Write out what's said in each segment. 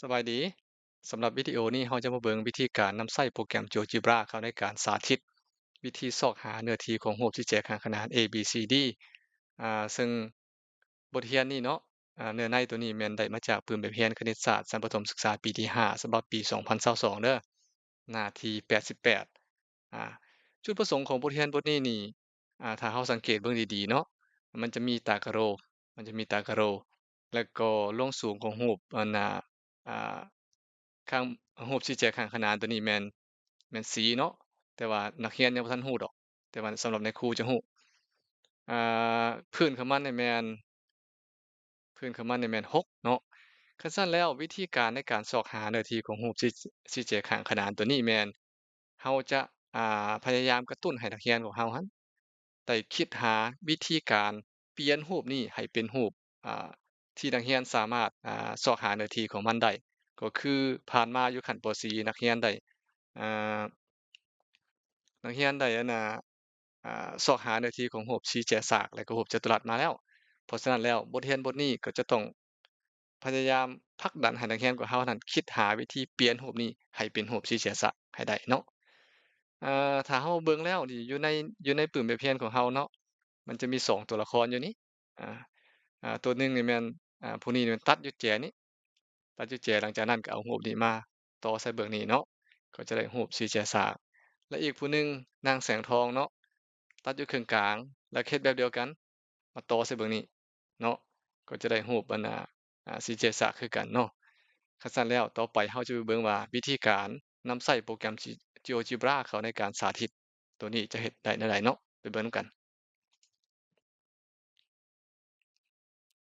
ສະບາຍດີ. ສຳລັບວິດີໂອນີ້ ເຮົາຈະມາເບິ່ງວິທີການນຳໃຊ້ໂປຣແກຣມ GeoGebra ເຂົ້າໃນການສາທິດວິທີຊອກຫາເນື້ອທີ່ຂອງຮູບສີ່ແຈຂ້າງຂະໜານ A B C D ອ່າ ເຊິ່ງບົດຮຽນນີ້ເນາະ ອ່າ ເນື້ອໃນໂຕນີ້ແມ່ນໄດ້ມາຈາກປຶ້ມແບບຮຽນຄະນິດສາດຊັ້ນປະຖົມສຶກສາປີທີຫ້າ ສະບັບປີສອງພັນຊາວສອງເດີ ໜ້າທີແປດສິບແປດ. ອ່າ ຈຸດປະສົງຂອງບົດຮຽນບົດນີ້ນີ້ ອ່າ ຖ້າເຮົາສັງເກດເບິ່ງດີໆເນາະ ມັນຈະມີຕາກະໂຣ ມັນຈະມີຕາກະໂຣ ແລ້ວກໍລວງສູງຂອງຮູບ ອັນນ່າ ອ່າ ຂ້າງ ຮູບສີ່ແຈຂ້າງຂະໜານໂຕນີ້ແມ່ນ ແມ່ນສີ່ເນາະ ແຕ່ວ່ານັກຮຽນຍັງບໍ່ທັນຮູ້ດອກ ແຕ່ວ່າສຳລັບນາຍຄູຈະຮູ້. ອ່າ ພື້ນຂອງມັນນີ້ແມ່ນ ພື້ນຂອງມັນນີ້ແມ່ນຫົກເນາະ. ຄັນຊັ້ນແລ້ວ ວິທີການໃນການຊອກຫາເນື້ອທີ່ຂອງຮູບສີ່ ສີ່ແຈຂ້າງຂະໜານໂຕນີ້ແມ່ນ ເຮົາຈະ ອ່າ ພະຍາຍາມກະຕຸ້ນໃຫ້ນັກຮຽນຂອງເຮົາຫັ້ນ ໄດ້ຄິດຫາວິທີການປ່ຽນຮູບນີ້ໃຫ້ເປັນຮູບ ອ່າ ທີ່ນັກຮຽນສາມາດ ອ່າ ຊອກຫາເນື້ອທີ່ຂອງມັນໄດ້ ກໍຄືຜ່ານມາຢູ່ຂັ້ນ ປໍສີ່ ນັກຮຽນໄດ້ ອ່າ ນັກຮຽນໄດ້ ອັນນ່າ ອ່າ ຊອກຫາເນື້ອທີ່ຂອງຮູບສີ່ແຈສາກ ແລະກໍຮູບຈັດຕຸລັດມາແລ້ວ. ເພາະສະນັ້ນແລ້ວ ບົດຮຽນບົດນີ້ກໍຈະຕ້ອງພະຍາຍາມຜັກດັນໃຫ້ນັກຮຽນຂອງເຮົານັ້ນຄິດຫາວິທີປ່ຽນຮູບນີ້ໃຫ້ເປັນຮູບສີ່ແຈສາກໃຫ້ໄດ້ເນາະ. ເອີ ຖ້າເຮົາເບິ່ງແລ້ວນີ້ ຢູ່ໃນ ຢູ່ໃນປຶ້ມແບບຮຽນຂອງເຮົາເນາະ ມັນຈະມີສອງຕົວລະຄອນຢູ່ນີ້ ອ່າ ຕົວໜຶ່ງນີ້ແມ່ນ ອ່າ ຜູ້ນີ້ແມ່ນຕັດຢູ່ແຈນີ້ ຕັດຢູ່ແຈ ຫຼັງຈາກນັ້ນກໍເອົາຮູບນີ້ມາຕໍ່ໃສ່ເບື້ອງນີ້ເນາະ ກໍຈະໄດ້ຮູບສີ່ແຈສາກ. ແລະອີກຜູ້ໜຶ່ງນາງແສງທອງເນາະ ຕັດຢູ່ເຄິ່ງກາງ ແລ້ວເຮັດແບບດຽວກັນ ມາຕໍ່ໃສ່ເບື້ອງນີ້ເນາະ ກໍຈະໄດ້ຮູບ ອັນນ່າ ອ່າ ສີ່ແຈສາກຄືກັນເນາະ. ຄັນຊັ້ນແລ້ວ ຕໍ່ໄປເຮົາຈະໄປເບິ່ງວ່າວິທີການນຳໃຊ້ໂປຣແກຣມ Geo- GeoGebra ເຂົ້າໃນການສາທິດໂຕນີ້ຈະເຮັດໄດ້ແນວໃດເນາະ ໄປເບິ່ງນຳກັນ.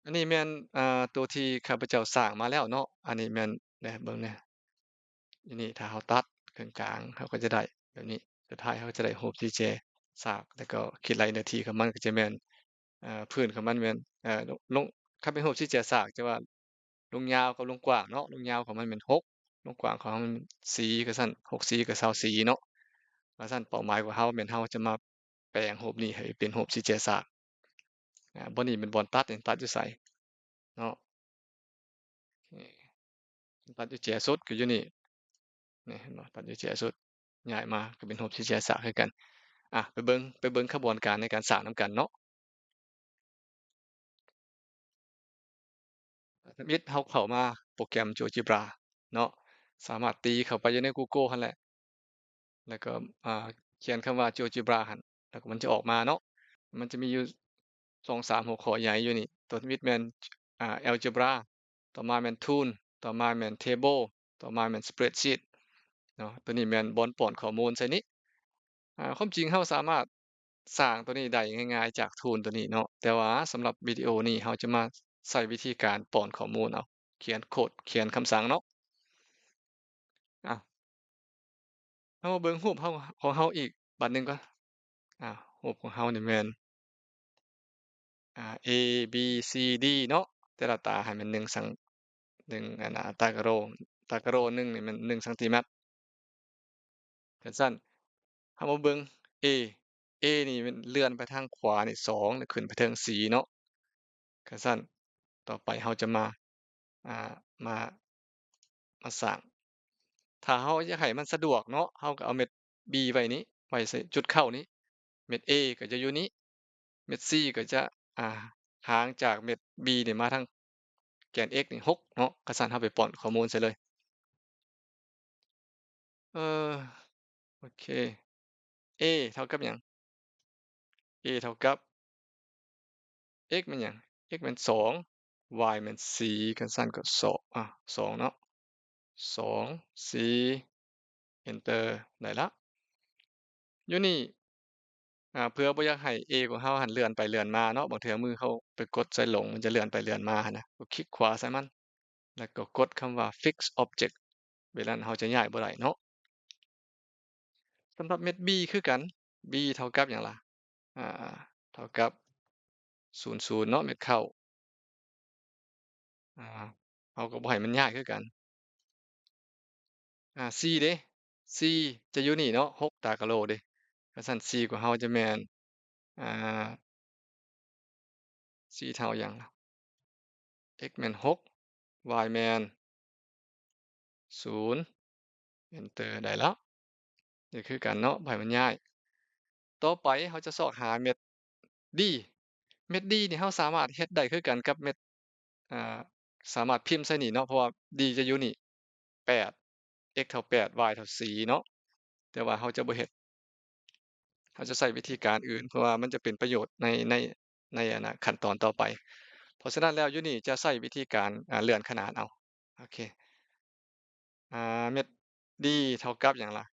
ອັນນີ້ແມ່ນ ອ່າ ໂຕທີ່ຂ້າພະເຈົ້າສ້າງມາແລ້ວເນາະ ອັນນີ້ແມ່ນ ແນ ເບິ່ງແນ ອັນນີ້ຖ້າເຮົາຕັດເຄິ່ງກາງ ເຮົາກໍຈະໄດ້ແບບນີ້ ສຸດທ້າຍເຮົາຈະໄດ້ຮູບສີ່ແຈສາກ ແລ້ວກໍຄິດໄລ່ເນື້ອທີ່ຂອງມັນກໍຈະແມ່ນ ອ່າ ພື້ນຂອງມັນແມ່ນ ເອີ ລວງ ຄັນເປັນຮູບສີ່ແຈສາກ ຈະວ່າລວງຍາວກັບລວງກວ້າງເນາະ ລວງຍາວຂອງມັນແມ່ນຫົກ ລວງກວ້າງຂອງມັນສີ່ ກະຊັ້ນ ຫົກສີ່ ກະຊາວສີ່ເນາະ. ວ່າຊັ້ນເປົ້າໝາຍຂອງເຮົາແມ່ນເຮົາຈະມາ ແປງຮູບນີ້ໃຫ້ເປັນຮູບສີ່ແຈສາກ. ອ່າ ບ່ອນນີ້ແມ່ນບ່ອນຕັດ ຕັດຢູ່ໃສເນາະ ຕັດຢູ່ແຈສຸດກໍຢູ່ນີ້ ນີ້ເຫັນບໍ່ ຕັດຢູ່ແຈສຸດ ຍ້າຍມາກໍເປັນຮູບສີ່ແຈສາກຄືກັນ. ອ່າ ໄປເບິ່ງ ໄປເບິ່ງຂະບວນການໃນການສ້າງນຳກັນເນາະ. ທຳອິດເຮົາເຂົ້າມາໂປຣແກຣມ GeoGebra ເນາະ ສາມາດຕີເຂົ້າໄປຢູ່ໃນ Google ຫັ້ນແຫຼະ ແລ້ວກໍ ອ່າ ຂຽນຄຳວ່າ GeoGebra ຫັ້ນ ແລ້ວກໍມັນຈະອອກມາເນາະ. ມັນຈະມີຢູ່ສອງສາມຫົວຂໍ້ໃຫຍ່ຢູ່ນີ້ ຕົວທຳອິດແມ່ນ ອ່າ Algebra ຕໍ່ມາແມ່ນ Tool ຕໍ່ມາແມ່ນ Table ຕໍ່ມາແມ່ນ Spreadsheet ເນາະ. ຕົວນີ້ແມ່ນບ່ອນປ້ອນຂໍ້ມູນໃສ່ນີ້. ອ່າ ຄວາມຈິງເຮົາສາມາດສ້າງຕົວນີ້ໄດ້ງ່າຍໆຈາກ Tool ຕົວນີ້ເນາະ ແຕ່ວ່າສຳລັບວິດີໂອນີ້ເຮົາຈະມາໃຊ້ວິທີການປ້ອນຂໍ້ມູນເອົາ ຂຽນໂຄດ ຂຽນຄຳສັ່ງເນາະ. ອ່າ ເຮົາມາເບິ່ງຮູບເຮົາ ຂອງເຮົາອີກບາດໜຶ່ງກ່ອນ. ອ່າ ຮູບຂອງເຮົານີ້ແມ່ນ ອ່າ A B C D ເນາະ ແຕ່ລະຕາໃຫ້ແມ່ນໜຶ່ງສັງ ໜຶ່ງ ອັນນ່າ ຕາກະໂຣ ຕາກະໂຣໜຶ່ງນີ້ແມ່ນໜຶ່ງຊັງຕີແມັດ. ຄັນຊັ້ນ ເຮົາມາເບິ່ງ A A ນີ້ແມ່ນເລື່ອນໄປທາງຂວານີ້ສອງ ແລ້ວຂຶ້ນໄປເທິງສີ່ເນາະ. ຄັນຊັ້ນ ຕໍ່ໄປເຮົາຈະມາ ອ່າ ມາ ມາສ້າງ ຖ້າເຮົາຢາກໃຫ້ມັນສະດວກເນາະ ເຮົາກໍເອົາເມັດ B ໄວ້ນີ້ ໄວ້ໃສ່ຈຸດເຄົ້ານີ້ ເມັດ A ກໍຈະຢູ່ນີ້ ເມັດ C ກໍຈະ ອ່າ ຫ່າງຈາກເມັດ B ນີ້ມາທາງແກນ x ນີ້ຫົກເນາະ. ຄັນຊັ້ນເຮົາໄປປ້ອນຂໍ້ມູນໃສ່ເລີຍ. ເອີ ໂອເຄ A ເທົ່າກັບຫຍັງ? A ເທົ່າກັບ x ແມ່ນຫຍັງ? x ແມ່ນສອງ y ແມ່ນສີ່ ຄັນຊັ້ນກໍສອງ ອ່າ ສອງເນາະ ສອງ ສີ່ Enter ໄດ້ລະ. ຢູ່ນີ້ ອ່າ ເພື່ອບໍ່ຢາກໃຫ້ A ຂອງເຮົາຫັ້ນເລື່ອນໄປເລື່ອນມາເນາະ ບາງເທື່ອມືເຮົາໄປກົດໃສ່ຫຼົງ ມັນຈະເລື່ອນໄປເລື່ອນມາຫັ້ນນະ ກໍຄລິກຂວາໃສ່ມັນ ແລ້ວກໍກົດຄຳວ່າ Fix Object ເວລານັ້ນເຮົາຈະຍ້າຍບໍ່ໄດ້ເນາະ. ສຳລັບເມັດ B ຄືກັນ B ເທົ່າກັບຫຍັງລະ? ອ່າ ເທົ່າກັບສູນສູນເນາະ ເມັດເຄົ້າ ອ່າ ເຮົາກໍບໍ່ໃຫ້ມັນຍ້າຍຄືກັນ. ອ່າ C ເດ C ຈະຢູ່ນີ້ເນາະ ຫົກຕາກະໂຫຼເດ. ຄັນຊັ້ນ C ຂອງເຮົາຈະແມ່ນ ອ່າ C ເທົ່າຫຍັງ? x ແມ່ນຫົກ y ແມ່ນ ສູນ Enter ໄດ້ແລ້ວ. ນີ້ຄືກັນເນາະ ບໍ່ໃຫ້ມັນຍ້າຍ. ຕໍ່ໄປເຮົາຈະຊອກຫາເມັດ D. ເມັດ D ນີ້ເຮົາສາມາດເຮັດໄດ້ຄືກັນກັບເມັດ ອ່າ ສາມາດພິມໃສ່ນີ້ເນາະ ເພາະວ່າ D ຈະຢູ່ນີ້ ແປດ x ເທົ່າແປດ y ເທົ່າສີ່ເນາະ ແຕ່ວ່າເຮົາຈະບໍ່ເຮັດ ເຮົາຈະໃຊ້ວິທີການອື່ນ ເພາະວ່າມັນຈະເປັນປະໂຫຍດໃນ ໃນ ໃນ ອັນນ່າ ຂັ້ນຕອນຕໍ່ໄປ. ເພາະສະນັ້ນແລ້ວ ຢູ່ນີ້ຈະໃຊ້ວິທີການ ອ່າ ເລື່ອນຂະໜານເອົາ. ໂອເຄ ອ່າ ເມັດ D ເທົ່າກັບຫຍັງລະ?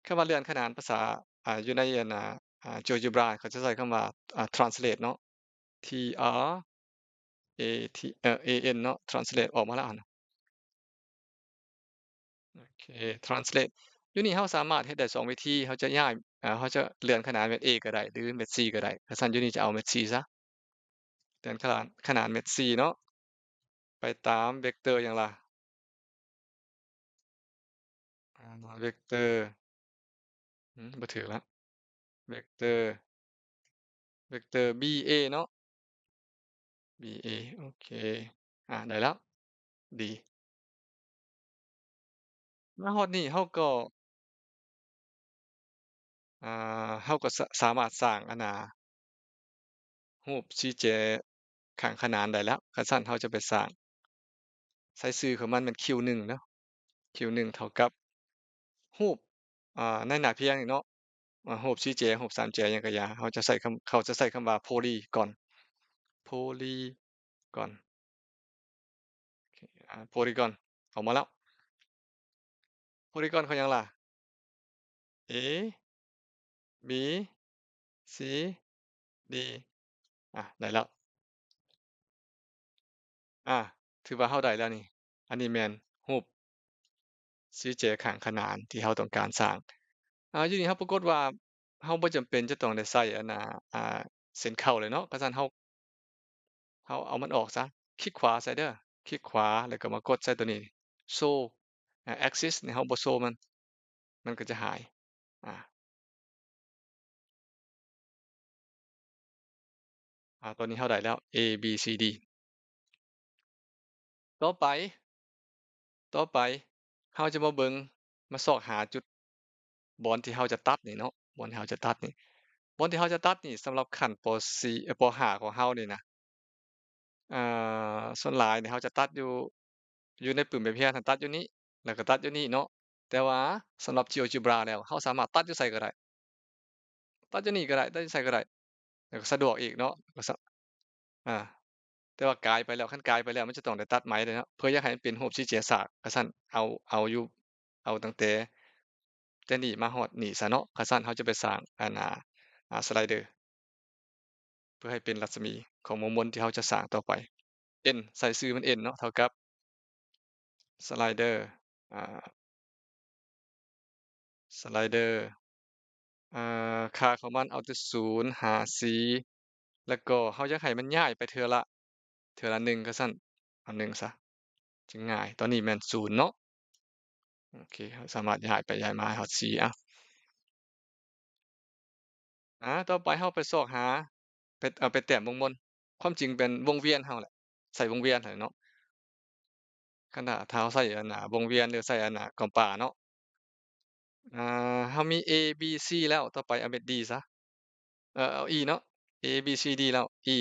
ຄຳວ່າເລື່ອນຂະໜານພາສາ ອ່າ ຢູ່ໃນ ອັນນ່າ ອ່າ GeoGebra ເຂົາຈະໃຊ້ຄຳວ່າ ອ່າ translate ເນາະ T R A T ເອີ A N ເນາະ translate ອອກມາແລ້ວຫັ້ນ. ໂອເຄ translate ຢູ່ນີ້ເຮົາສາມາດເຮັດໄດ້ສອງວິທີ ເຮົາຈະຍ້າຍ ເຮົາຈະເລື່ອນຂະໜານເມັດ A ກໍໄດ້ ຫຼື ເມັດ C ກໍໄດ້. ຄັນຊັ້ນຢູ່ນີ້ຈະເອົາເມັດ C ຊະ ເລື່ອນຂະໜານ ຂະໜານເມັດ C ເນາະ ໄປຕາມເວັກເຕີຫຍັງລະ? ອ່າ ເວັກເຕີ ອືມ ບໍ່ຖືກລະ ເວັກເຕີ ເວັກເຕີ B A ເນາະ B A ໂອເຄ ອ່າ ໄດ້ແລ້ວ ດີ ມາຮອດນີ້ເຮົາກໍ ອ່າ ເຮົາກໍສະ ສາມາດສ້າງ ອັນນ່າ ຮູບສີ່ແຈຂ້າງຂະໜານໄດ້ແລ້ວ. ຄັນຊັ້ນເຮົາຈະໄປສ້າງ ໃສ່ຊື່ຂອງມັນແມ່ນຄິວໜຶ່ງເນາະ ຄິວໜຶ່ງເທົ່າກັບຮູບ ອ່າ ໃນໜ້າພຽງນີ້ເນາະ ອ່າ ຮູບສີ່ແຈ ຮູບສາມແຈຫຍັງກະຢ່າ ເຮົາຈະໃຊ້ຄຳ ເຂົາຈະໃຊ້ຄຳວ່າໂພລີກອນ ໂພລີກອນ ໂອເຄ ອ່າ ໂພລີກອນອອກມາແລ້ວ. ໂພລີກອນເຂົາຫຍັງລະ? A B C D ອ່າ ໄດ້ແລ້ວ ອ່າ ຖືວ່າເຮົາໄດ້ແລ້ວນີ້. ອັນນີ້ແມ່ນຮູບສີ່ແຈຂ້າງຂະໜານທີ່ເຮົາຕ້ອງການສ້າງ. ອ່າ ຢູ່ນີ້ເຮົາປາກົດວ່າເຮົາບໍ່ຈຳເປັນຈະຕ້ອງໄດ້ໃຊ້ ອັນນ່າ ອ່າ ເສັ້ນເຄົ້າເລີຍເນາະ. ຄັນຊັ້ນເຮົາ ເຮົາເອົາມັນອອກຊະ ຄລິກຂວາໃສ່ເດີ ຄລິກຂວາ ແລ້ວກໍມາກົດໃສ່ຕົວນີ້ ໂຊ ອາ ແອັກຊິສນີ້ ເຮົາບໍ່ໂຊມັນ ມັນກໍຈະຫາຍ ອາ ອາ ຕອນນີ້ເຮົາໄດ້ແລ້ວ A B C D. ຕໍ່ໄປ ຕໍ່ໄປເຮົາຈະມາເບິ່ງ ມາຊອກຫາຈຸດ ບ່ອນທີ່ເຮົາຈະຕັດນີ້ເນາະ ບ່ອນທີ່ເຮົາຈະຕັດນີ້ ບ່ອນທີ່ເຮົາຈະຕັດນີ້ ສຳລັບຂັ້ນ ປໍສີ່ ປໍຫ້າຂອງເຮົານີ້ນະ ເອີ ສ່ວນຫຼາຍນີ້ເຮົາຈະຕັດຢູ່ ຢູ່ໃນປຶ້ມແບບຮຽນຫັ້ນ ຕັດຢູ່ນີ້ ແລ້ວກໍຕັດຢູ່ນີ້ເນາະ. ແຕ່ວ່າສຳລັບ GeoGebra ແລ້ວ ເຮົາສາມາດຕັດຢູ່ໃສກໍໄດ້ ຕັດຢູ່ນີ້ກໍໄດ້ ຕັດຢູ່ໃສກໍໄດ້ ແລ້ວກໍສະດວກອີກເນາະ ກໍສະ ອາ ແຕ່ວ່າກາຍໄປແລ້ວ ຄັນກາຍໄປແລ້ວ ມັນຈະຕ້ອງໄດ້ຕັດໃໝ່ເດ້ເນາະ ເພື່ອຢາກໃຫ້ມັນເປັນຮູບສີ່ແຈສາກ ຄັນຊັ້ນເອົາ ເອົາຢູ່ ເອົາຕັ້ງແຕ່ ແຕ່ນີ້ມາຮອດນີ້ຊະເນາະ. ຄັນຊັ້ນເຮົາຈະໄປສ້າງ ອັນ ອາ ອາ ສະໄລເດີ ເພື່ອໃຫ້ເປັນລັດສະໝີຂອງວົງມົນທີ່ເຮົາຈະສ້າງຕໍ່ໄປ N ໃສ່ຊື່ມັນ N ເນາະ ເທົ່າກັບ ສະໄລເດີ ອາ ສະໄລເດີ ອາ ຄ່າຂອງມັນເອົາແຕ່ສູນຫາສີ່ ແລ້ວກໍເຮົາຢາກໃຫ້ມັນຍ້າຍໄປເທື່ອລະ ເທື່ອລະໜຶ່ງ ຄັນຊັ້ນເອົາໜຶ່ງຊະ ຈຶ່ງງ່າຍ. ຕອນນີ້ແມ່ນສູນເນາະ ໂອເຄ ເຮົາສາມາດຍ້າຍໄປຍ້າຍມາໃຫ້ຮອດສີ່ ອາ ອາ ຕໍ່ໄປເຮົາໄປຊອກຫາ ໄປ ເອົາ ໄປແຕ້ມວົງມົນ ຄວາມຈິງເປັນວົງວຽນເຮົາແຫຼະ ໃສ່ວົງວຽນຫັ້ນແຫຼະເນາະ. ຄັນຖ້າ ຖ້າເຮົາໃຊ້ ອັນນ່າ ວົງວຽນ ຫຼື ໃຊ້ ອັນນ່າ ກຳປາເນາະ ອາ ເຮົາມີ A B C ແລ້ວ ຕໍ່ໄປເອົາເມັດ D ຊະ ເອີ ເອົາ E ເນາະ A B C D ແລ້ວ E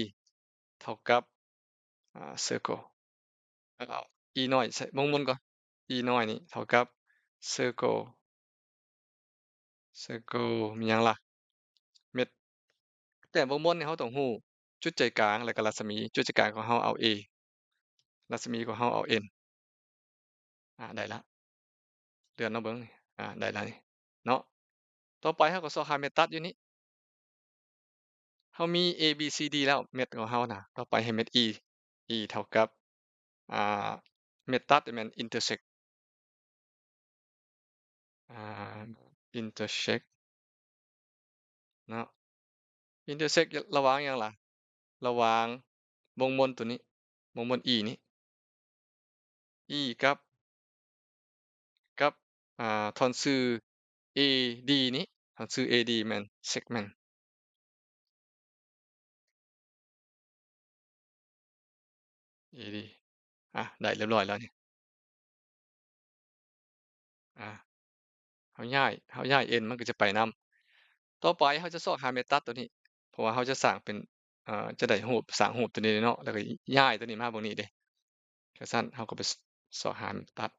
ເທົ່າກັບ ອາ circle ເອົາ E ນ້ອຍໃສ່ວົງມົນກ່ອນ E ນ້ອຍນີ້ເທົ່າກັບ circle circle ມີຫຍັງລະ ເມັດ ແຕ້ມວົງມົນນີ້ເຮົາຕ້ອງຮູ້ຈຸດໃຈກາງ ແລ້ວກໍລັດສະໝີ ຈຸດໃຈກາງຂອງເຮົາເອົາ A ລັດສະໝີຂອງເຮົາເອົາ N ອາ ໄດ້ລະ ເລື່ອນມາເບິ່ງ ອາ ໄດ້ລະນີ້ເນາະ. ຕໍ່ໄປເຮົາກໍຊອກຫາເມັດຕັດຢູ່ນີ້ ເຮົາມີ A B C D ແລ້ວ ເມັດຂອງເຮົານະ ຕໍ່ໄປໃຫ້ເມັດ E E ເທົ່າກັບ ອາ ເມັດຕັດແມ່ນ intersect ອາ intersect ເນາະ intersect ລະຫວ່າງຫຍັງລະ? ລະຫວ່າງວົງມົນໂຕນີ້ ວົງມົນ E ນີ້ E ກັບ ກັບ ອາ ທ່ອນຊື່ AD ນີ້ ທ່ອນຊື່ AD ແມ່ນ segment AD ອາ ໄດ້ຮຽບຮ້ອຍແລ້ວນີ້. ອາ ເຮົາຍ້າຍ ເຮົາຍ້າຍ N ມັນກໍຈະໄປນຳ. ຕໍ່ໄປເຮົາຈະຊອກຫາເມທັດຕົວນີ້ ເພາະວ່າເຮົາຈະສ້າງເປັນ ເອີ ຈະໄດ້ຮູບ ສ້າງຮູບຕົວນີ້ເນາະ ແລ້ວກໍຍ້າຍຕົວນີ້ມາເບິ່ງນີ້ເດ້. ຄັນຊັ້ນເຮົາກໍໄປຊອກຫາເມທັດ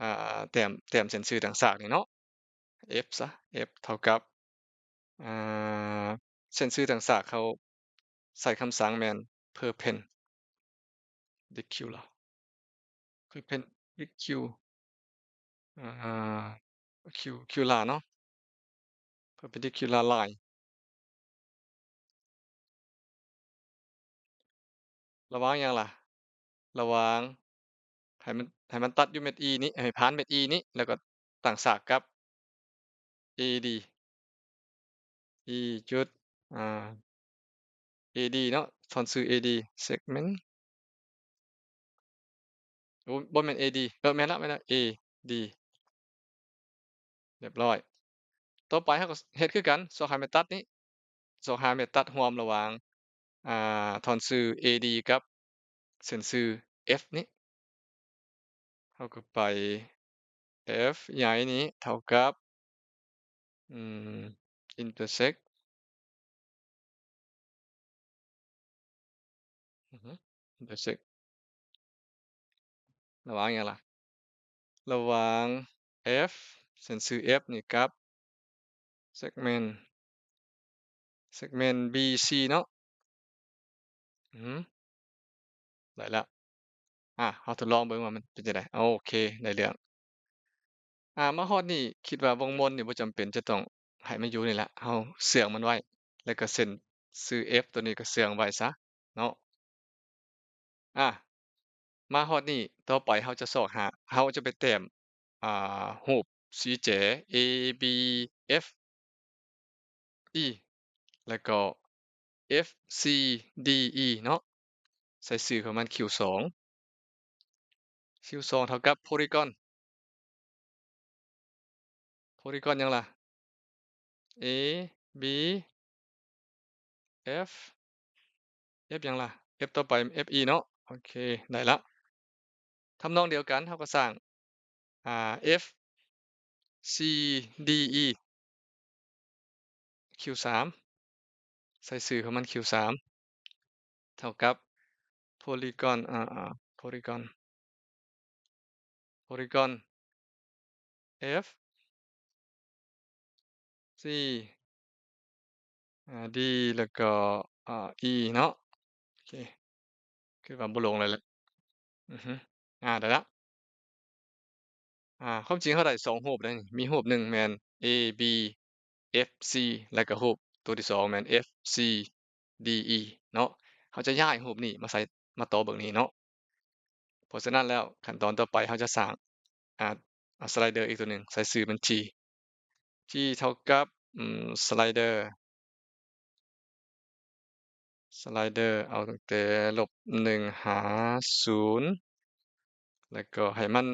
ອາ ແຕ້ມ ແຕ້ມເສັ້ນຊື່ຕ່າງຊາກນີ້ເນາະ F ຊະ F ເທົ່າກັບ ອາ ເສັ້ນຊື່ຕ່າງຊາກ ເຮົາໃຊ້ຄຳສັ່ງແມ່ນ perpendicular perpendicular ອາ dicular ເນາະ perpendicular line ລະຫວ່າງຫຍັງລະ? ລະຫວ່າງ ໃຫ້ມັນ ໃຫ້ມັນຕັດຢູ່ເມັດ E ນີ້ ໃຫ້ຜ່ານເມັດ E ນີ້ ແລ້ວກໍຕັ້ງສາກກັບ AD E ຈຸດ ອາ AD ເນາະ ທ່ອນຊື່ AD segment ໂອ້ ບໍ່ແມ່ນ AD ເອີ ແມ່ນລະ ແມ່ນລະ AD ຮຽບຮ້ອຍ. ຕໍ່ໄປເຮົາກໍເຮັດຄືກັນ ຊອກຫາເມທັດນີ້ ຊອກຫາເມທັດຮ່ວມລະຫວ່າງ ອາ ທ່ອນຊື່ AD ກັບເສັ້ນຊື່ F ນີ້ ເຮົາກໍໄປ F ໃຫຍ່ນີ້ເທົ່າກັບ ອືມ intersect ອືຮຶ intersect ລະຫວ່າງຫຍັງລະ? ລະຫວ່າງ F ເສັ້ນຊື່ F ນີ້ກັບ segment segment BC ເນາະ ອື ໄດ້ແລ້ວ. ອາ ເຮົາທົດລອງເບິ່ງວ່າມັນເປັນຈັ່ງໃດ. ໂອເຄ ໄດ້ເລື່ອງ. ອາ ມາຮອດນີ້ ຄິດວ່າວົງມົນນີ້ບໍ່ຈຳເປັນຈະຕ້ອງໃຫ້ມັນຢູ່ນີ້ລະ ເຮົາເຊື່ອງມັນໄວ້ ແລ້ວກໍເສັ້ນຊື່ F ຕົວນີ້ກໍເຊື່ອງໄວ້ຊະເນາະ. ອາ ມາຮອດນີ້ ຕໍ່ໄປເຮົາຈະຊອກຫາ ເຮົາຈະໄປແຕ້ມ ອາ ຮູບສີ່ແຈ A B F E ແລ້ວກໍ F C D E ເນາະ ໃສ່ຊື່ຂອງມັນ Q ສອງ Q ສອງເທົ່າກັບ polygon polygon ຫຍັງລະ? A B F F ຫຍັງລະ? F ຕໍ່ໄປ F E ເນາະ ໂອເຄ ໄດ້ລະ. ທຳນອງດຽວກັນ ເຮົາກໍສ້າງ ອາ F C D E Q ສາມ ໃສ່ຊື່ຂອງມັນ Q ສາມ ເທົ່າກັບ polygon ອາ ອາ polygon polygon F C ອາ D ແລ້ວກໍ ອາ E ເນາະ ໂອເຄ ຄິດວ່າບໍ່ຫຼົງແລ້ວແຫຼະ ອືຮຶ ອາ ໄດ້ລະ. ອາ ຄວາມຈິງເຮົາໄດ້ສອງຮູບເດ້ ມີຮູບໜຶ່ງແມ່ນ A B F C ແລ້ວກໍຮູບຕົວທີສອງແມ່ນ F C D E ເນາະ ເຮົາຈະຍ້າຍຮູບນີ້ມາໃສ່ ມາຕໍ່ເບິ່ງນີ້ເນາະ. ເພາະສະນັ້ນແລ້ວ ຂັ້ນຕອນຕໍ່ໄປເຮົາຈະສ້າງ ອາ ອາ ສະໄລເດີອີກຕົວໜຶ່ງ ໃສ່ຊື່ມັນ G G ເທົ່າກັບ ອືມ ສະໄລເດີ ສະໄລເດີ ເອົາຕັ້ງແຕ່ລົບໜຶ່ງຫາສູນ ແລ້ວກໍໃຫ້ມັນ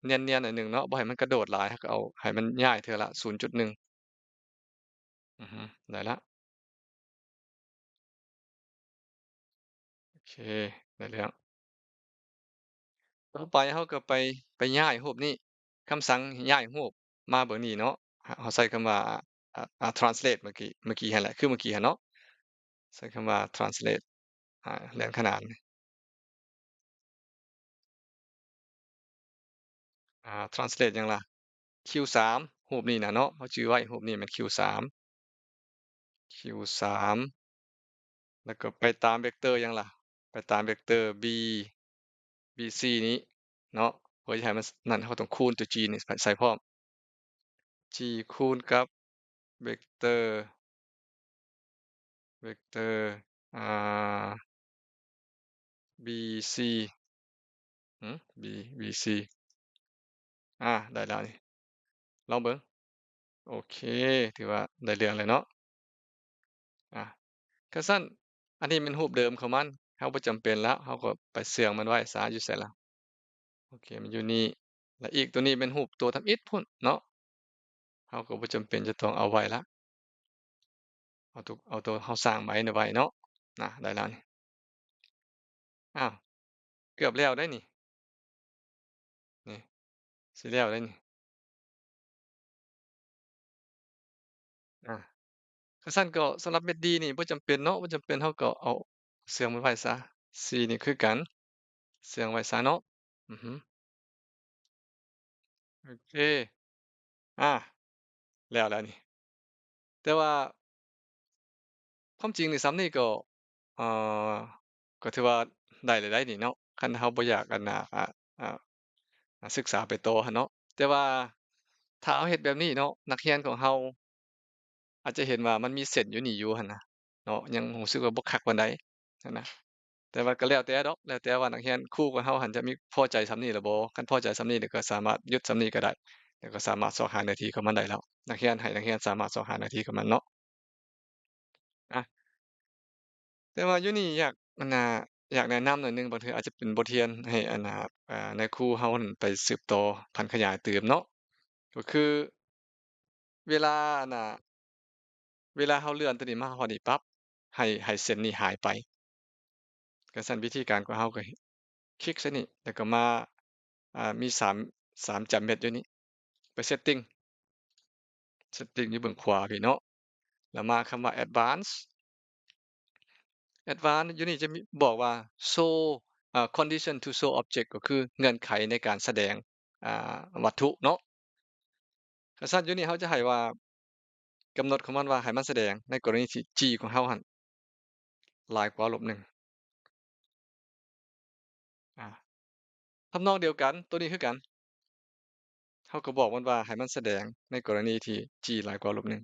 ນຽນໆ ໜ້ອຍໜຶ່ງເນາະ ບໍ່ໃຫ້ມັນກະໂດດຫຼາຍ ເຮົາກໍເອົາໃຫ້ມັນຍ້າຍເທື່ອລະສູນຈຸດໜຶ່ງ ອືຮຶ ໄດ້ລະ ໂອເຄ ໄດ້ເລື່ອງ. ຕໍ່ໄປເຮົາກໍໄປ ໄປຍ້າຍຮູບນີ້ ຄຳສັ່ງຍ້າຍຮູບມາເບິ່ງນີ້ເນາະ ເຮົາໃຊ້ຄຳວ່າ ອາ ອາ translate ເມື່ອກີ້ ເມື່ອກີ້ຫັ້ນແຫຼະ ຄືເມື່ອກີ້ຫັ້ນເນາະ ໃຊ້ຄຳວ່າ translate ອາ ເລື່ອນຂະໜານ ອາ translate ຫຍັງລະ? Q ສາມ ຮູບນີ້ນະເນາະ ເຮົາຈື່ໄວ້ ຮູບນີ້ແມ່ນ Q ສາມ Q ສາມ ແລ້ວກໍໄປຕາມເວັກເຕີຫຍັງລະ? ໄປຕາມເວັກເຕີ B B C ນີ້ເນາະ ເພື່ອຈະໃຫ້ມັນນັ້ນ ເຮົາຕ້ອງຄູນຕົວ G ນີ້ໃສ່ພ້ອມ G ຄູນກັບເວັກເຕີ ເວັກເຕີ ອາ B C ຫື B B C ອາ ໄດ້ແລ້ວນີ້ ລອງເບິ່ງ ໂອເຄ ຖືວ່າໄດ້ເລື່ອງແລ້ວເນາະ. ອາ ຄັນຊັ້ນ ອັນນີ້ແມ່ນຮູບເດີມຂອງມັນ ເຮົາບໍ່ຈຳເປັນແລ້ວ ເຮົາກໍໄປເຊື່ອງມັນໄວ້ຊະ ຢູ່ໃສລະ? ໂອເຄ ມັນຢູ່ນີ້ ແລະ ອີກຕົວນີ້ແມ່ນຮູບຕົວທຳອິດພຸ້ນເນາະ ເຮົາກໍບໍ່ຈຳເປັນຈະຕ້ອງເອົາໄວ້ລະ ເອົາຕົວ ເອົາຕົວເຮົາສ້າງໃໝ່ໄວ້ເນາະ ນະ ໄດ້ແລ້ວນີ້ ອ້າວ ເກືອບແລ້ວໄດ໋ນີ້ ນີ້ ຊິແລ້ວໄດ໋ນີ້. ອາ ຄັນຊັ້ນກໍສຳລັບເມັດດີນີ້ບໍ່ຈຳເປັນເນາະ ບໍ່ຈຳເປັນ ເຮົາກໍເອົາເຊື່ອງມັນໄວ້ຊະ. ຊີນີ້ຄືກັນ ເຊື່ອງໄວ້ຊະເນາະ. ອືຮຶ ໂອເຄ ອາ ແລ້ວແລ້ວນີ້ ແຕ່ວ່າ ຄວາມຈິງນີ້ ສ່ຳນີ້ກໍ ເອີ ກໍຖືວ່າໄດ້ແລ້ວໄດ໋ນີ້ເນາະ ຄັນເຮົາບໍ່ຢາກ ອັນນ່າ ອາ ອາ ອາ ສຶກສາໄປຕໍ່ຫັ້ນເນາະ. ແຕ່ວ່າຖ້າເຮົາເຮັດແບບນີ້ເນາະ ນັກຮຽນຂອງເຮົາອາດຈະເຫັນວ່າມັນມີເສັ້ນຢູ່ນີ້ຢູ່ຫັ້ນນະເນາະ ຍັງຮູ້ສຶກວ່າບໍ່ຄັກປານໃດຫັ້ນນະ. ແຕ່ວ່າກໍແລ້ວແຕ່ດອກ ແລ້ວແຕ່ວ່ານັກຮຽນ ຄູຂອງເຮົາຫັ້ນຈະມີພໍໃຈສ່ຳນີ້ຫຼືບໍ່. ຄັນພໍໃຈສ່ຳນີ້ ແລ້ວກໍສາມາດຢຸດສ່ຳນີ້ກໍໄດ້ ແລ້ວກໍສາມາດຊອກຫາເນື້ອທີ່ຂອງມັນໄດ້ແລ້ວ. ນັກຮຽນ ໃຫ້ນັກຮຽນສາມາດຊອກຫາເນື້ອທີ່ຂອງມັນເນາະ. ອາ ແຕ່ວ່າຢູ່ນີ້ຢາກ ອັນນ່າ ຢາກແນະນຳໜ້ອຍໜຶ່ງ ບາງເທື່ອອາດຈະເປັນບົດຮຽນໃຫ້ ອັນນ່າ ອາ ນາຍຄູເຮົານັ້ນໄປສືບຕໍ່ຜັນຂະຫຍາຍຕື່ມເນາະ ກໍຄືເວລາ ອັນນ່າ ເວລາເຮົາເລື່ອນຕົວນີ້ມາຮອດນີ້ປັບ ໃຫ້ ໃຫ້ເສັ້ນນີ້ຫາຍໄປ. ກະຊັ້ນວິທີການຂອງເຮົາກໍຄລິກໃສ່ນີ້ ແລ້ວກໍມາ ອາ ມີສາມ ສາມຈ້ຳເມັດຢູ່ນີ້ ໄປເຊັດຕິງ ເຊັດຕິງຢູ່ເບື້ອງຂວາພີ້ເນາະ ແລ້ວມາຄຳວ່າ Advanced Advanced ຢູ່ນີ້ຈະມີບອກວ່າ Show ອາ Condition to Show Object ກໍຄືເງື່ອນໄຂໃນການສະແດງ ອາ ວັດຖຸເນາະ. ຄັນຊັ້ນຢູ່ນີ້ເຮົາຈະໃຫ້ວ່າ ກຳນົດຂອງມັນວ່າໃຫ້ມັນສະແດງໃນກໍລະນີທີ່ G ຂອງເຮົາຫັ້ນຫຼາຍກວ່າລົບໜຶ່ງ. ອາ ທຳນອງດຽວກັນ ໂຕນີ້ຄືກັນ ເຮົາກໍບອກມັນວ່າໃຫ້ມັນສະແດງໃນກໍລະນີທີ່ G ຫຼາຍກວ່າລົບໜຶ່ງ.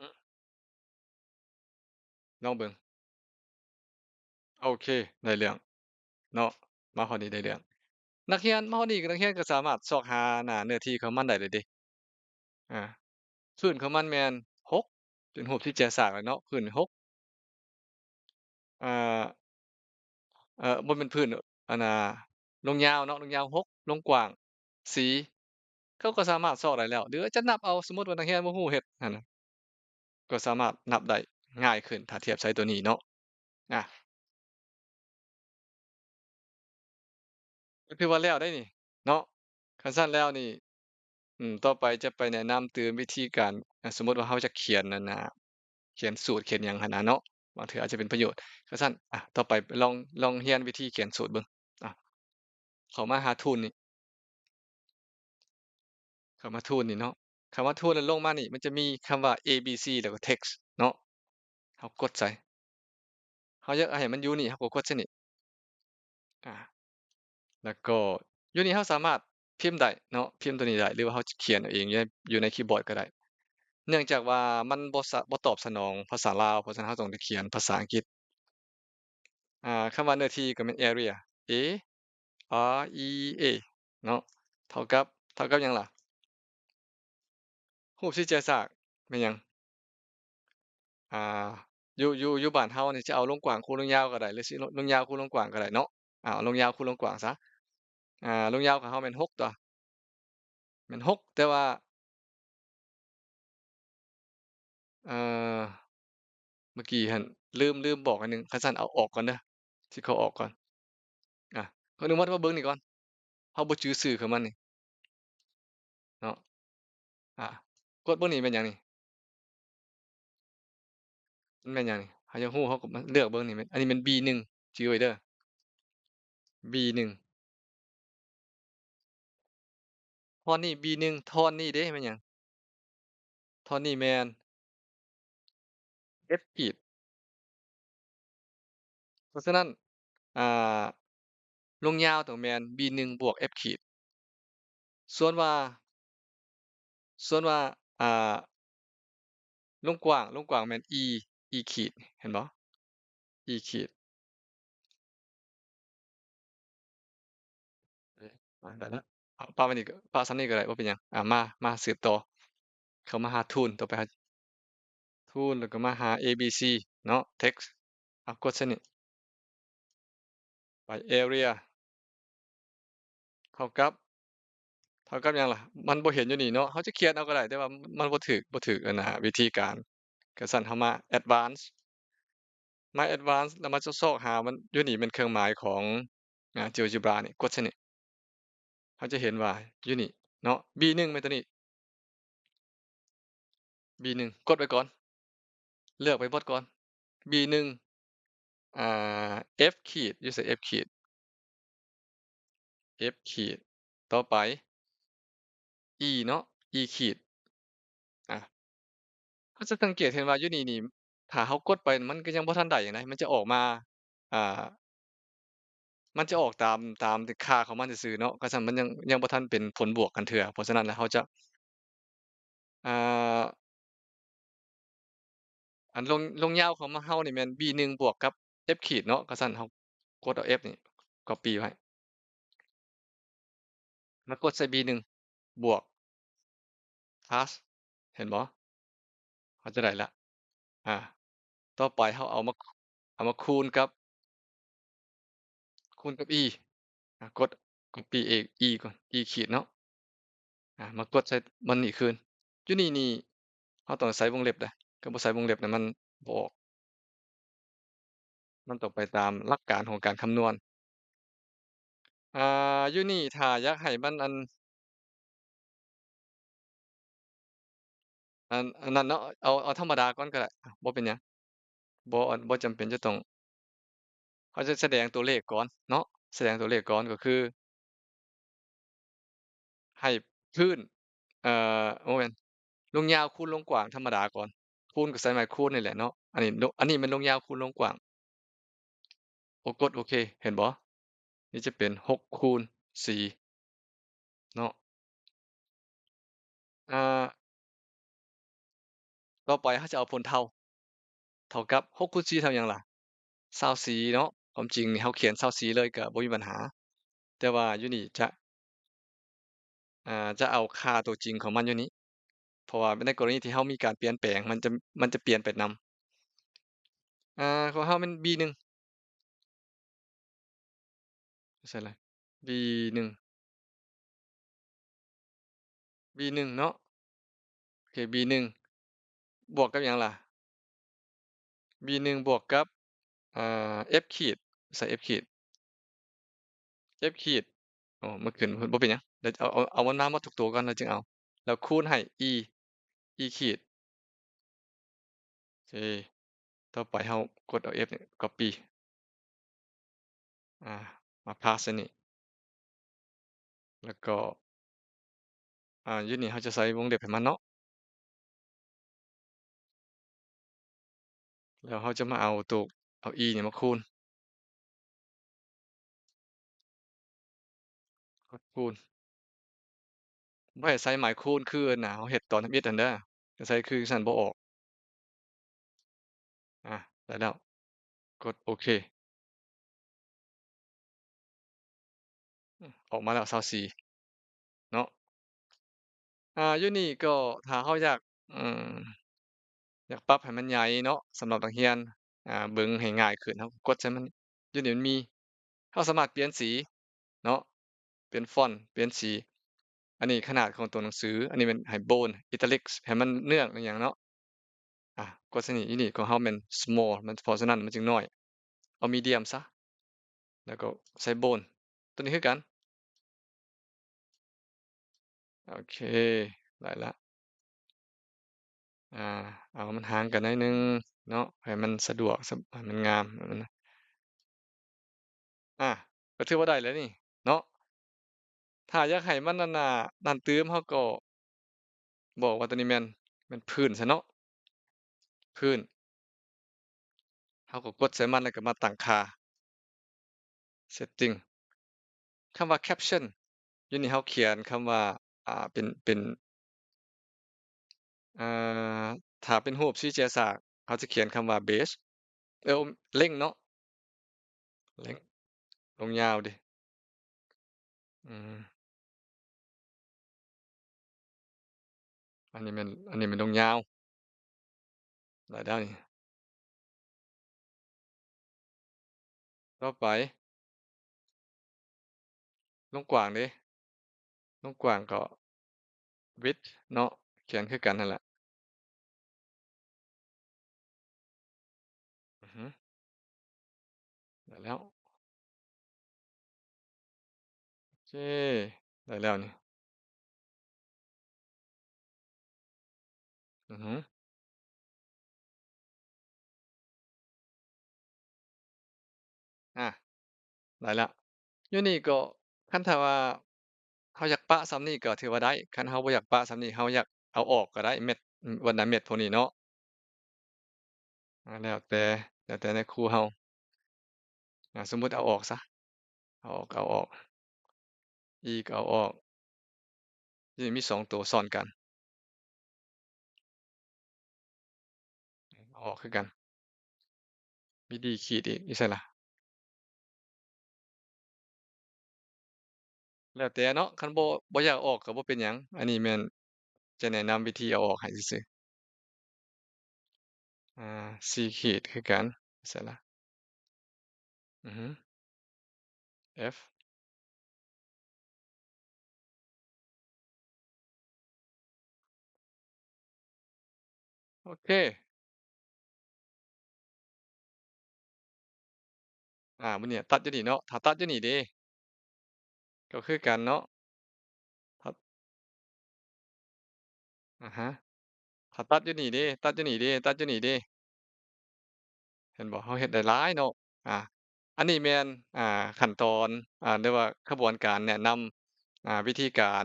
ອືມ ລອງເບິ່ງ. ໂອເຄ ໄດ້ເລື່ອງເນາະ ມາຮອດນີ້ໄດ້ເລື່ອງ. ນັກຮຽນ ມາຮອດນີ້ນັກຮຽນກໍສາມາດຊອກຫາໜ້າເນື້ອທີ່ຂອງມັນໄດ້ເລີຍເດ. ອາ ພື້ນຂອງມັນແມ່ນຫົກ ເປັນຮູບສີ່ແຈສາກແລ້ວເນາະ ພື້ນຫົກ ອາ ເອີ ບໍ່ແມ່ນພື້ນ ອັນນ່າ ລວງຍາວເນາະ ລວງຍາວຫົກ ລວງກວ້າງສີ່ ເຂົາກໍສາມາດຊອກໄດ້ແລ້ວ ຫຼືຈະນັບເອົາ ສົມມຸດວ່ານັກຮຽນບໍ່ຮູ້ເຮັດຫັ້ນນະ ກໍສາມາດນັບໄດ້ງ່າຍຂຶ້ນ ຖ້າທຽບໃສ່ໂຕນີ້ເນາະ. ອາ ກໍຖືວ່າແລ້ວໄດ໋ນີ້ເນາະ. ຄັນຊັ້ນແລ້ວນີ້ ອືມ ຕໍ່ໄປຈະໄປແນະນຳຕື່ມວິທີການ ອາ ສົມມຸດວ່າເຮົາຈະຂຽນ ອັນນ່າ ຂຽນສູດຂຽນຫຍັງຫັ້ນນະເນາະ ບາງເທື່ອອາດຈະເປັນປະໂຫຍດ. ຄັນຊັ້ນ ອາ ຕໍ່ໄປລອງ ລອງຮຽນວິທີຂຽນສູດເບິ່ງ. ອາ ເຂົ້າມາຫາ Tool ນີ້ ເຂົ້າມາ Tool ນີ້ເນາະ ເຂົ້າມາ Tool ແລ້ວລົງມານີ້ ມັນຈະມີຄຳວ່າ A B C ແລ້ວກໍ Text ເນາະ ເຮົາກົດໃສ່ ເຮົາຢາກໃຫ້ມັນຢູ່ນີ້ ເຮົາກໍກົດໃສ່ນີ້. ອາ ແລ້ວກໍຢູ່ນີ້ເຮົາສາມາດພິມໄດ້ເນາະ ພິມຕົວນີ້ໄດ້ ຫຼືວ່າເຮົາຈະຂຽນເອົາເອງຢູ່ໃນ ຢູ່ໃນຄີບອດກໍໄດ້. ເນື່ອງຈາກວ່າມັນບໍ່ສະ ບໍ່ຕອບສະໜອງພາສາລາວ ເພາະສະນັ້ນເຮົາຕ້ອງໄດ້ຂຽນພາສາອັງກິດ. ອາ ຄຳວ່າເນື້ອທີ່ກໍແມ່ນ Area A R E A ເນາະ ເທົ່າກັບ ເທົ່າກັບຫຍັງລະ? ຮູບສີ່ແຈສາກແມ່ນຫຍັງ? ອາ ຢູ່ ຢູ່ ຢູ່ບ້ານເຮົານີ້ ຈະເອົາລວງກວ້າງຄູນລວງຍາວກໍໄດ້ ຫຼືຊິລວງຍາວຄູນລວງກວ້າງກໍໄດ້ເນາະ. ອາ ເອົາລວງຍາວຄູນລວງກວ້າງຊະ. ອາ ລວງຍາວຂອງເຮົາແມ່ນຫົກຕົວະ ແມ່ນຫົກ ແຕ່ວ່າ ເອີ ເມື່ອກີ້ຫັ້ນລືມ ລືມບອກອັນໜຶ່ງ ຄັນຊັ້ນເອົາອອກກ່ອນເດີ ຊິເຂົ້າອອກກ່ອນ. ອາ ຂໍອະນຸມັດມາເບິ່ງນີ້ກ່ອນ ເຮົາບໍ່ຈື່ຊື່ຂອງມັນນີ້ເນາະ. ອາ ກົດເບິ່ງນີ້ແມ່ນຫຍັງນີ້? ມັນແມ່ນຫຍັງນີ້? ເຮົາຢາກຮູ້ ເຮົາກໍມາເລືອກເບິ່ງນີ້ ແມ່ນ ອັນນີ້ແມ່ນ B ໜຶ່ງ ຈື່ໄວ້ເດີ B ໜຶ່ງ. ທ່ອນນີ້ B ໜຶ່ງ ທ່ອນນີ້ເດ້ແມ່ນຫຍັງ? ທ່ອນນີ້ແມ່ນ F ຂີດ. ເພາະສະນັ້ນ ອາ ລວງຍາວຕ້ອງແມ່ນ B ໜຶ່ງ ບວກ F ຂີດ. ສ່ວນວ່າ ສ່ວນວ່າ ອາ ລວງກວ້າງ ລວງກວ້າງແມ່ນ E E ຂີດ ເຫັນບໍ່? E ຂີດ. ເອີ ໄດ້ລະ ປະມານນີ້ ປະສ່ຳນີ້ກໍໄດ້ ບໍ່ເປັນຫຍັງ. ອາ ມາ ມາສືບຕໍ່ ເຂົ້າມາຫາ Tool ຕໍ່ໄປຫາ Tool ແລ້ວກໍມາຫາ A B C ເນາະ Text ເອົາກົດໃສ່ນີ້ ໄປ Area ເທົ່າກັບ ເທົ່າກັບຫຍັງລະ? ມັນບໍ່ເຫັນຢູ່ນີ້ເນາະ ເຮົາຈະຂຽນເອົາກໍໄດ້ ແຕ່ວ່າມັນບໍ່ຖືກ ບໍ່ຖືກ ອັນນ່າ ວິທີການ. ກະຊັ້ນເຮົາມາ Advanced ມາ Advanced ແລ້ວມາຈະຊອກຫາມັນ ຢູ່ນີ້ແມ່ນເຄື່ອງໝາຍຂອງ ອາ GeoGebra ນີ້ ກົດໃສ່ນີ້ ເຮົາຈະເຫັນວ່າຢູ່ນີ້ເນາະ B ໜຶ່ງແມ່ນຕົວນີ້ B ໜຶ່ງ ກົດໄວ້ກ່ອນ ເລືອກໄປໝົດກ່ອນ B ໜຶ່ງ ອາ F ຂີດ ຢູ່ໃສ F ຂີດ F ຂີດ ຕໍ່ໄປ E ເນາະ E ຂີດ ອາ ເຮົາຈະສັງເກດເຫັນວ່າຢູ່ນີ້ນີ້ ຖ້າເຮົາກົດໄປ ມັນກໍຍັງບໍ່ທັນໄດ້ຫຍັງໃດ ມັນຈະອອກມາ ອາ ມັນຈະອອກຕາມ ຕາມຄ່າຂອງມັນຊື່ໆເນາະ ຄັນຊັ້ນມັນຍັງ ຍັງບໍ່ທັນເປັນຜົນບວກກັນເທື່ອ. ເພາະສະນັ້ນແລ້ວເຮົາຈະ ອາ ອັນລົງ ລົງຍາວຂອງເຮົານີ້ແມ່ນ B ໜຶ່ງ ບວກກັບ F ຂີດເນາະ ຄັນຊັ້ນເຮົາກົດເອົາ F ນີ້ copy ໄວ້ ມາກົດໃສ່ B ໜຶ່ງ ບວກ plus ເຫັນບໍ່? ເຮົາຈະໄດ້ລະ ອາ ຕໍ່ໄປເຮົາເອົາມາ ເອົາມາຄູນກັບ ຄູນກັບ E ອາ ກົດ copy ເອ E ກ່ອນ E ຂີດເນາະ ອາ ມາກົດໃສ່ມັນນີ້ຄືນ ຢູ່ນີ້ນີ້ ເຮົາຕ້ອງໃສ່ວົງເລັບເດ້ ຄັນບໍ່ໃສ່ວົງເລັບນະ ມັນບໍ່ອອກ ມັນຕ້ອງໄປຕາມຫຼັກການຂອງການຄຳນວນ. ອາ ຢູ່ນີ້ຖ້າຢາກໃຫ້ມັນ ອັນ ອັນ ອັນນັ້ນເນາະ ເອົາ ເອົາທຳມະດາກ່ອນກໍໄດ້ ບໍ່ເປັນຫຍັງ ບໍ່ ອັນ ບໍ່ຈຳເປັນຈະຕ້ອງ ເຮົາຈະສະແດງຕົວເລກກ່ອນເນາະ ສະແດງຕົວເລກກ່ອນ ກໍຄື ໃຫ້ພື້ນ ເອີ ບໍ່ແມ່ນ ລວງຍາວຄູນລວງກວ້າງທຳມະດາກ່ອນ ຄູນກໍໃຊ້ໄມ້ຄູນນີ້ແຫຼະເນາະ ອັນນີ້ ອັນນີ້ແມ່ນລວງຍາວຄູນລວງກວ້າງ ໂອ ກົດໂອເຄ ເຫັນບໍ່? ນີ້ຈະເປັນຫົກຄູນສີ່ເນາະ ອາ ຕໍ່ໄປເຮົາຈະເອົາຜົນເທົ່າ ເທົ່າກັບຫົກຄູນສີ່ເທົ່າຫຍັງລະ? ຊາວສີ່ເນາະ ຄວາມຈິງນີ້ເຮົາຂຽນຊາວສີ່ເລີຍກະບໍ່ມີບັນຫາ ແຕ່ວ່າຢູ່ນີ້ຈະ ອາ ຈະເອົາຄ່າຕົວຈິງຂອງມັນຢູ່ນີ້ ເພາະວ່າໃນກໍລະນີທີ່ເຮົາມີການປ່ຽນແປງ ມັນຈະ ມັນຈະປ່ຽນໄປນຳ ອາ ຂອງເຮົາແມ່ນ B ໜຶ່ງ ໃສ່ລະ B ໜຶ່ງ B ໜຶ່ງເນາະ ໂອເຄ B ໜຶ່ງ ບວກກັບຫຍັງລະ? B ໜຶ່ງ ບວກກັບ ອາ F ຂີດ ໃສ່ F ຂີດ F ຂີດ ໂອ້ ມັນຂຶ້ນ ບໍ່ເປັນຫຍັງ ດຽວເອົາ ເອົາ ເອົາມັນມາໝົດທຸກຕົວກ່ອນ ແລ້ວຈຶ່ງເອົາ ແລ້ວຄູນໃຫ້ E E ຂີດ ໂອເຄ ຕໍ່ໄປເຮົາກົດເອົາ F ນີ້ copy ອາ ມາ paste ໃສ່ນີ້ ແລ້ວກໍ ອາ ຢູ່ນີ້ເຮົາຈະໃສ່ວົງເລັບໃຫ້ມັນເນາະ ແລ້ວເຮົາຈະມາເອົາໂຕ ເອົາ E ນີ້ມາຄູນ ມາຄູນ ບໍ່ໃຫ້ໃຊ້ໄມ້ຄູນຄືອັນນ່າ ເຮົາເຮັດຕອນທຳອິດຫັ້ນເດີ ໃຊ້ຄືຊັ້ນບໍ່ອອກ ອາ ໄດ້ແລ້ວ ກົດໂອເຄ ອາ ອອກມາແລ້ວຊາວສີ່ເນາະ ອາ ຢູ່ນີ້ກໍຖ້າເຮົາຢາກ ອືມ ຢາກປັບໃຫ້ມັນໃຫຍ່ເນາະ ສຳລັບນັກຮຽນ ອາ ເບິ່ງໃຫ້ງ່າຍຂຶ້ນ ເຮົາກໍກົດໃສ່ມັນ ຢູ່ນີ້ມັນມີ ເຮົາສາມາດປ່ຽນສີເນາະ ປ່ຽນຟອນ ປ່ຽນສີ ອັນນີ້ຂະໜາດຂອງຕົວໜັງສື ອັນນີ້ແມ່ນໃຫ້ bold italics ໃຫ້ມັນເນືອງອີ່ຫຍັງເນາະ ອາ ກົດໃສ່ນີ້ ຢູ່ນີ້ຂອງເຮົາແມ່ນ small ມັນ ເພາະສະນັ້ນມັນຈຶ່ງນ້ອຍ ເອົາ medium ຊະ ແລ້ວກໍໃສ່ bold ຕົວນີ້ຄືກັນ ໂອເຄ ໄດ້ລະ ອາ ເອົາມັນຫ່າງກັນໜ້ອຍໜຶ່ງເນາະ ໃຫ້ມັນສະດວກ ໃຫ້ມັນງາມ ອາ ກໍຖືວ່າໄດ້ແລ້ວນີ້ເນາະ ຖ້າຢາກໃຫ້ມັນ ອັນນ່າ ນັ້ນຕື່ມ ເຮົາກໍບອກວ່າຕົວນີ້ແມ່ນ ແມ່ນພື້ນຊະເນາະ ພື້ນ ເຮົາກໍກົດໃສ່ມັນ ແລ້ວກໍມາຕັ້ງຄ່າ setting ຄຳວ່າ caption ຢູ່ນີ້ເຮົາຂຽນຄຳວ່າ ອາ ເປັນ ເປັນ ເອີ ຖ້າເປັນຮູບສີ່ແຈສາກ ເຮົາຈະຂຽນຄຳວ່າ base ເອີ length ເນາະ length ລົງຍາວເດ ອືມ ອັນນີ້ແມ່ນ ອັນນີ້ແມ່ນລົງຍາວ ໄດ້ແລ້ວນີ້ ຕໍ່ໄປ ລົງກວ້າງເດ ລົງກວ້າງກໍ width ເນາະ ຂຽນຄືກັນຫັ້ນແຫຼະ ອືຮຶ ໄດ້ແລ້ວ ເຄ ໄດ້ແລ້ວນີ້. ອືຮຶ ອາ ໄດ້ລະ. ຢູ່ນີ້ກໍ ຄັນຖ້າວ່າເຮົາຢາກປະສ່ຳນີ້ກໍຖືວ່າໄດ້, ຄັນເຮົາບໍ່ຢາກປະສ່ຳນີ້ ເຮົາຢາກເອົາອອກກໍໄດ້ ເມັດ ບັນດາເມັດພວກນີ້ເນາະ. ອາ ແລ້ວແຕ່ ແລ້ວແຕ່ນາຍຄູເຮົາ. ອາ ສົມມຸດເອົາອອກຊະ ເອົາອອກ ເອົາອອກ ອີກ ເອົາອອກ. ທີ່ມີສອງໂຕຊ້ອນກັນ ເອົາອອກຄືກັນ. ມີດີຂີດອີກ ຢູ່ໃສລະ? ແລ້ວແຕ່ເນາະ ຄັນບໍ່ ບໍ່ຢາກເອົາອອກກໍບໍ່ເປັນຫຍັງ. ອັນນີ້ແມ່ນຈະແນະນຳວິທີເອົາອອກໃຫ້ຊື່ໆ. ອາ ສີ່ຂີດຄືກັນ ໃສລະ? ອືຮຶ F ໂອເຄ. ອາ ບາດນີ້ຕັດຢູ່ນີ້ເນາະ ຖ້າຕັດຢູ່ນີ້ເດ ກໍຄືກັນເນາະ ອາຮະ ຖ້າຕັດຢູ່ນີ້ເດ ຕັດຢູ່ນີ້ເດ ຕັດຢູ່ນີ້ເດ ເຫັນບໍ່? ເຮົາເຮັດໄດ້ຫຼາຍເນາະ. ອາ ອັນນີ້ແມ່ນ ອາ ຂັ້ນຕອນ ອາ ຫຼືວ່າຂະບວນການແນະນຳ ອາ ວິທີການ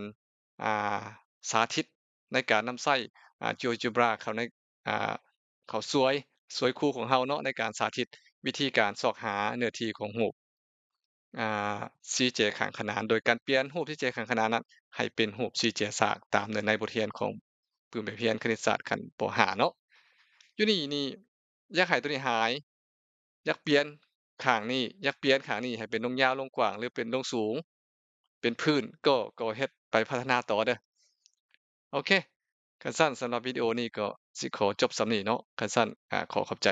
ອາ ສາທິດໃນການນຳໃຊ້ ອາ GeoGebra ເຂົ້າໃນ ອາ ເຂົ້າຊ່ວຍ ຊ່ວຍຄູຂອງເຮົາເນາະ ໃນການສາທິດວິທີການຊອກຫາເນື້ອທີ່ຂອງຮູບ ອາ ສີ່ແຈຂ້າງຂະໜານ ໂດຍການປ່ຽນຮູບສີ່ແຈຂ້າງຂະໜານນັ້ນໃຫ້ເປັນຮູບສີ່ແຈສາກ ຕາມເນື້ອໃນບົດຮຽນຂອງປຶ້ມແບບຮຽນຄະນິດສາດຂັ້ນ ປໍຫ້າ ເນາະ. ຢູ່ນີ້ນີ້ ຢາກໃຫ້ໂຕນີ້ຫາຍ ຢາກປ່ຽນຂ້າງນີ້ ຢາກປ່ຽນຂ້າງນີ້ໃຫ້ເປັນລົງຍາວລົງກວ້າງ ຫຼືເປັນລົງສູງ ເປັນພື້ນ ກໍ ກໍເຮັດໄປພັດທະນາຕໍ່ເດີ. ໂອເຄ ຄັນຊັ້ນສຳລັບວິດີໂອນີ້ກໍຊິຂໍຈົບສ່ຳນີ້ເນາະ. ຄັນຊັ້ນ ອາ ຂໍຂອບໃຈ.